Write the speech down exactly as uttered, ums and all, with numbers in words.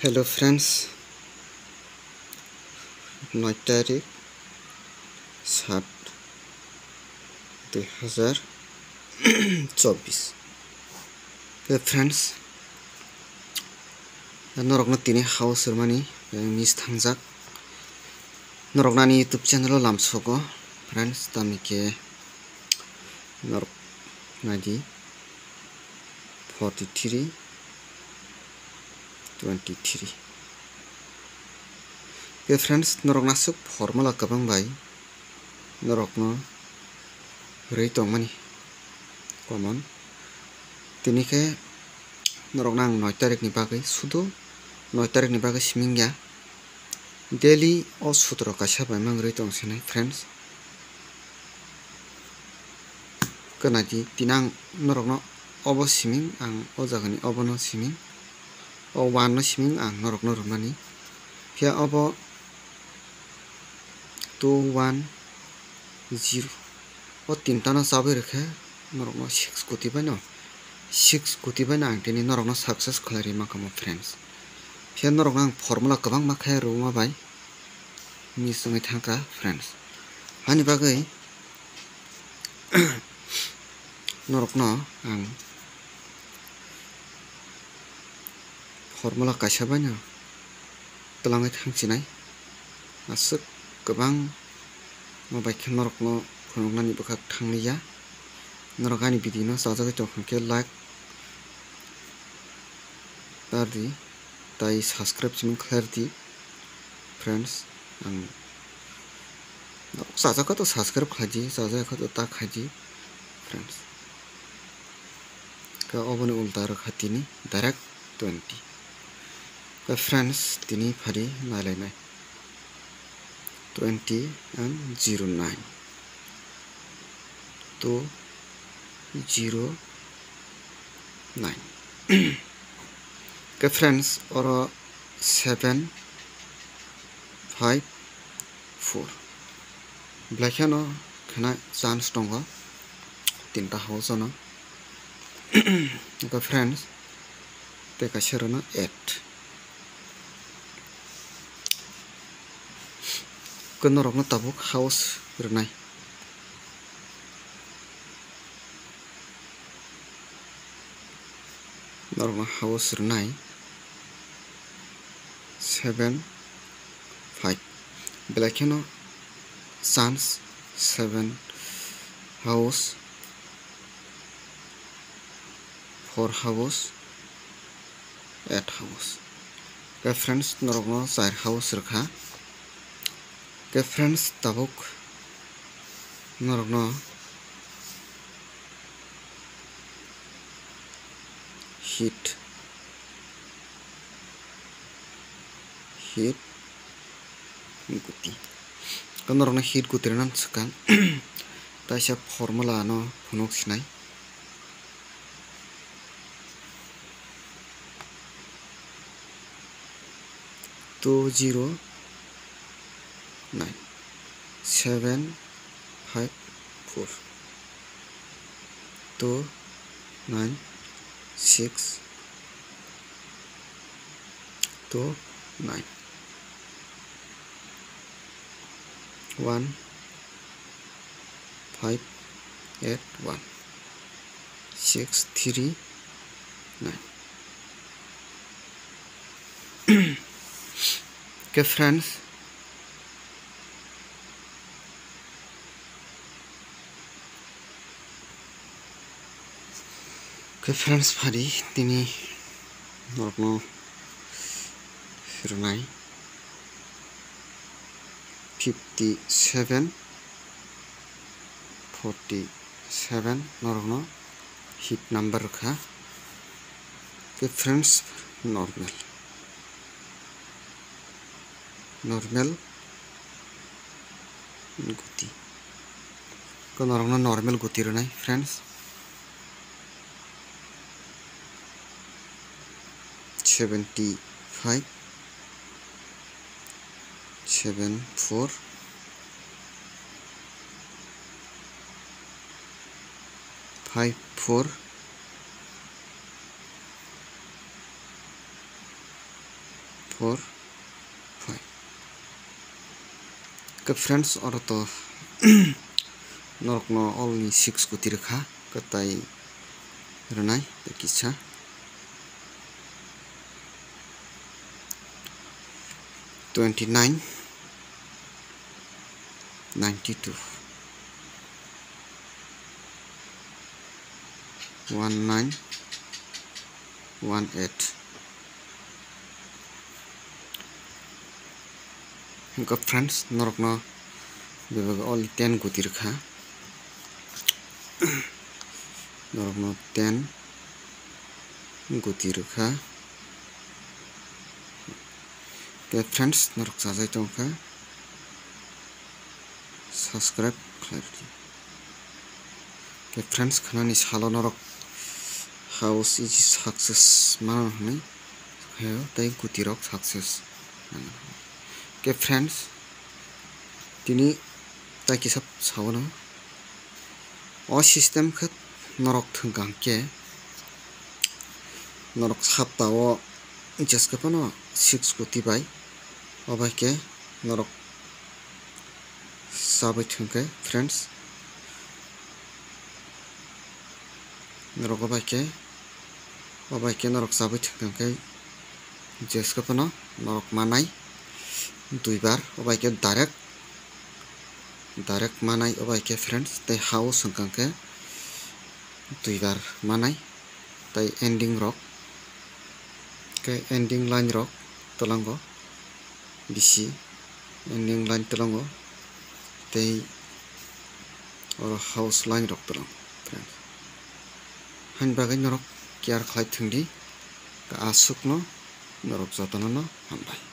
Hello friends, noi tarik sat dui hazar chobbish. Hey friends, norokno tini house rwmani miss thangjak. Norokno ani YouTube channel o lamsogo friends, tamni khe norok naidi forty three, twenty three. Khe friends, norok nasuk formula kwbang bai norokno rwi tongmani common. Tini khe norokno ang noi tarikni bagwi, sudu noi tarikni bagwi siming ya. Daily o sutro kaisa bai mang rwi tong sinai friends. Kwnadi tini ang norokno obo siming, ang o jagani obono siming, o one no siming ang norokno rwmani. Phiya obo two one zero, o tintano chabwi rwkhe norokno six koti baino, six koti baino ang tini norokno success khlai rwi mankha mo friends. Phiya norokno ang formula kwbangma khe rwma bai miss wngwi thangkha friends. Hani bagwi norokno ang formula kaisa baino twlangwi thangsinai. Aswk kwbangma bai khe norokno phunuknani bwkhak thangli ya. Norok ani video no chajagwi tongkha khe like tar di, tai subscribe siming khlai di friends. Ang norok chajak kha to subscribe khlai di, chajak kha to ta khlai di friends. Khe oboni ulta rwkha tini direct twenty. Khe friends, tini phari nailainai twenty and zero nine, two zero nine. Khe friends, oro seven five four. Belai kheno khena chance tongo tinta house no. Eko friends, tei kaisa rwno eight. Khe norokno tabuk house rwnai. Norokno house rwnai seven five. Belai kheno chance seven house, four house, eight house. Khe friends, norokno char house rwkha. Khe friends, tabuk norokno hit, hit guti. Khe norokno hit guti rwna swkang kaisa formula no phunuk sinai. Two zero nine, seven five four, two nine six, two nine, one five eight one, six three nine. Khe friends, khe friends, phari tini norokno rwnai fifty seven, forty seven norokno hit number rwkha. Khe friends, normal, normal guti. Khe norokno normal guti rwnai friends. Seventy five, seven four, five four, four, five. Ke friends, oro to norokno all ni six koti rwkha, kwtai rwnai tei kisa twenty nine, ninety two, one nine, one eight. Hwnkhe friends, norokno bebak only ten koti rwkha, norokno ten koti rwkha. Hwnkhe friends, norok chajai tongkha. Subscribe khlai rwdi. Khe friends, khnani salo norok house isi success mano hwnwi khaio tei guti rok success. Khe friends, tini tai kisa saono o system khe norok thwngkha hwnkhe norok sapta o jeske phano six koti bai, obai khe norok chabai thwngkhe friends, norok obai khe, obai khe norok chabai thwngkhe jeske phano norok manai duibar, obai khe direct, direct manai obai khe friends, tei ha o swngkha khe duibar manai. Tei ending rok, tei ending line rok twlango bisi, ending line twlango, tei oro house line rok twlango friends. Haini bagwi norok care khlai thwngdi, aswkno norok jotono no hambai.